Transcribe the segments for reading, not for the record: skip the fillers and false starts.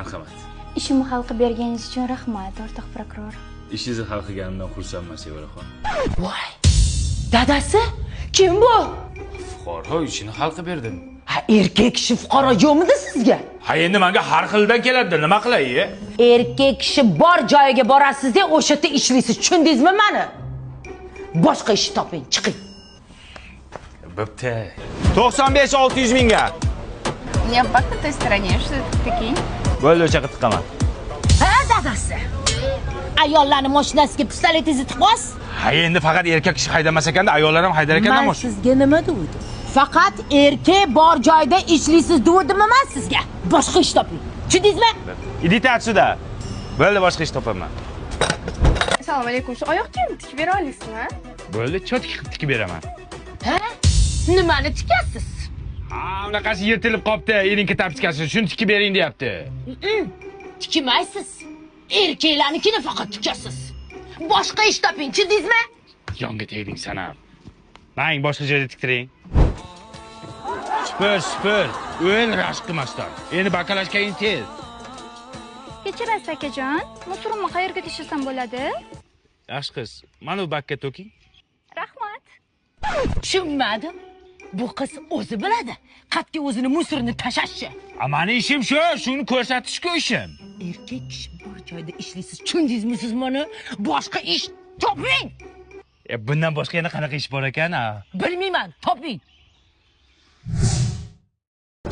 Marhamat. Ishimni hal qilib berganingiz uchun rahmat, o'rtoq prokuror. Ishingizni hal qilganimdan xursandman, Sevaraxon. Voy, dadasi, kim bu? Fuqaro ishini hal qilib berdim. Ha, erkak kishi fuqaro yo'qmidi sizga? Ha, endi menga har xildan keladi, nima qilay? Erkak kishi bor joyiga borasiz-da, o'sha yerda ishlaysiz. Tushundingizmi mani? Boshqa ish toping, chiqing. Bo'pti. 95 600 mingga. У меня бак на той стороне, что прикинь. Bo'ldi, o'sha yoqqa tiqaman. Ha, dadasi. Ayollarni mashinasiga pistoletingizni tiqib olsiz. Ha, endi faqat erkak kishi haydamas ekanda, ayollar ham haydar ekanda Man mashina. sizga nima degandim? Faqat erkak bor joyda ishlaysiz devdimmi man sizga? Boshqa ish toping. Tushundingizmi? Идите отсюда. Bo'ldi, boshqa ish topaman. Assalomu alaykum. Shu oyoq kiyimni tikib bera olasizmi? Bo'ldi, чётко qilib tikib beraman. Ha? Nimani tikasiz? Ha, unaqasi yirtilib qopti, erinki tapchkasi, shuni tikib bering deyapti. Tikmaysiz. Erkaklarnikini faqat tikasiz. Boshqa ish toping, tushundingizmi? Yonga tegding san ham. Mang boshqa joyda tiktiring. Supur, supur. O'l rashk qilmasdan. Endi bakalashkang tez. Kechirasiz, akajon, мусор imni qayerga tashlasam bo'ladi? Yaxshi qiz, mana bu bakka to'king. Rahmat. Tushunmadim. Bu qiz o'zi biladi. Qatga o'zini мусор ini tashlashi. A, mani ishim shu, shuni ko'rsatishku ishim. Erkak kishi bor joyda ishlaysiz. Tushundingizmi siz mani? Boshqa ish toping. Bundan boshqa yana qanaqa ish bor ekan, a? Bilmayman, toping.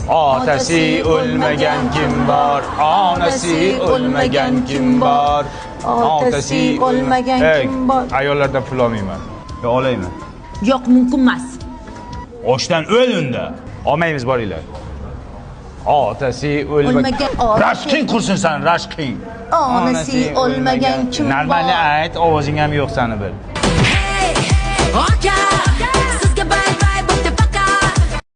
Otasi o'lmagan kim bor? Onasi o'lmagan kim bor? Otasi o'lmagan Ey, kim bor? Ayollardan pul olmayman. Yo, olaymi? Yo'q, mumkin emas. Ochdan o'l unda. Olmaymiz, boringlar. Otasi o'lmagan. O'lmagan otasi- Rashking qursin san, rashking. Onasi o'lmagan kim Нормально bor? ayt, ovozing ham yo'q sani bir. Aka!